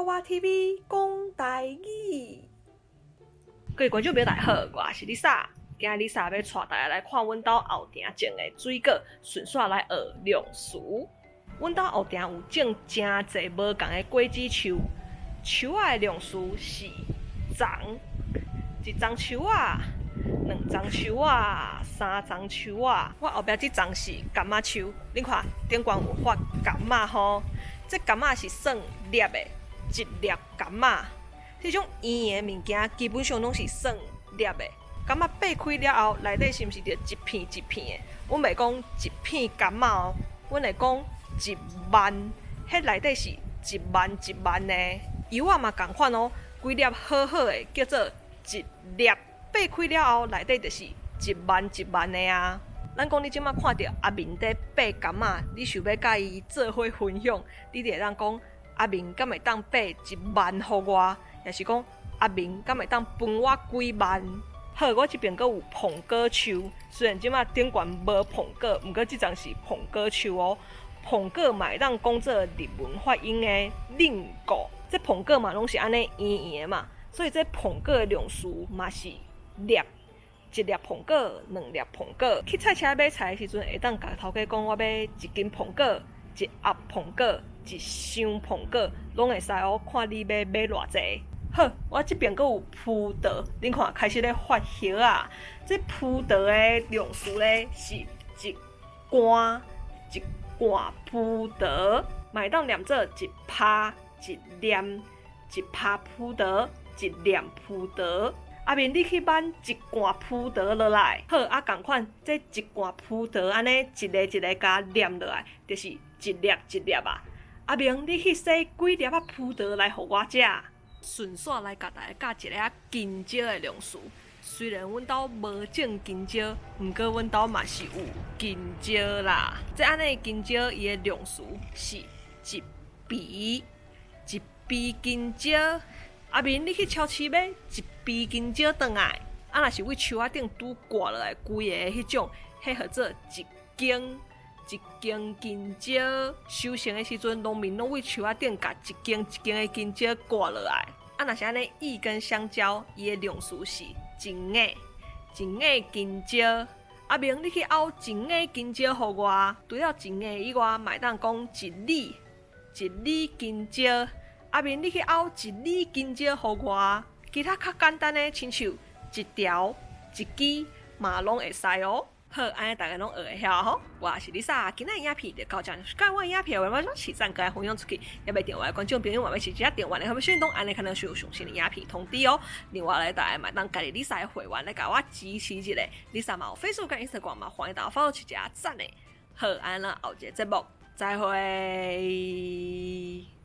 我 TV 講台語。各位觀眾朋友大家好，我是麗莎。今仔麗莎欲帶大家來看阮兜後埕種的水果，順紲來學量詞。阮兜後埕有種誠濟無仝的果子樹，樹仔的量詞是叢，一叢樹仔，兩叢樹仔，三叢樹仔。我後壁這叢是柑仔樹，恁看頂懸有發柑仔吼，這柑仔是算粒的，一粒柑仔。這種圓的物件基本上攏是算粒的。柑仔擘開了後，內底是毋是就一片一片的？阮袂講一片柑仔哦，阮會講一萬，彼內底是一萬一萬的。柚仔嘛仝款哦，規粒好好的叫做一粒，擘開了後內底就是一萬一萬的啊。咱講你這馬看著阿明佇擘柑仔，你想欲佮伊做伙分享，你就會當講阿明敢會當擘一萬予我，抑是講阿明敢會當分我幾萬？好，我這邊閣有蘋果樹，雖然這馬頂懸無蘋果，毋過這叢是蘋果樹哦。蘋果嘛會當講做日文發音的リンゴ，這蘋果嘛攏是按呢圓圓的嘛，所以這蘋果的量詞嘛是粒，一粒蘋果，兩粒蘋果。去菜市買菜的時陣，會當共頭家講我欲一斤蘋果，一盒蘋果，一箱蘋果，攏會使哦，看你欲買偌濟。好，我這邊閣有葡萄，恁看開始咧發葉啊。這葡萄的量詞咧是一罐一罐葡萄，嘛會當念做一拋一籃，一拋葡萄，一籃葡萄。阿明，你去挽一罐葡萄落來。好，啊，仝款，這一罐葡萄按呢一个一个共連落來，就是一粒一粒啊。阿明，你去洗幾粒仔葡萄來予我食。順紲來共大家教一个香蕉的量詞。雖然阮兜無種香蕉，毋過阮兜嘛是有香蕉啦。這按呢香蕉伊的量詞是一埤，一埤香蕉。阿明，你去超市買一埤香蕉轉來。啊，若是佇樹仔頂拄割落來規个彼種，彼號做一弓。一弓香蕉收成的時陣，農民攏佇樹仔頂共一弓一弓的香蕉割落來。啊，若是按呢，芋跟香蕉，伊的量詞是一罌，一罌香蕉。阿明，你去拗一罌香蕉予我。除了一罌以外，嘛會當講一里，一里香蕉。阿明，你去拗一里香蕉予我。其他較簡單的，親像一條、一支，嘛攏會使哦。好，按呢大家攏學會曉吼。我是麗莎，今仔影片就到這。喜歡我影片，我將起讚，共分享出去，也欲訂閱的觀眾朋友，嘛欲直接訂閱的，予訊動按呢可能會有上新的影片通知哦。另外咧，大家嘛會當加入麗莎的會員來共我支持一下。麗莎嘛有 Facebook 佮 Instagram 嘛，歡迎大家 follow 一下讚的。好，按呢後一個節目再會。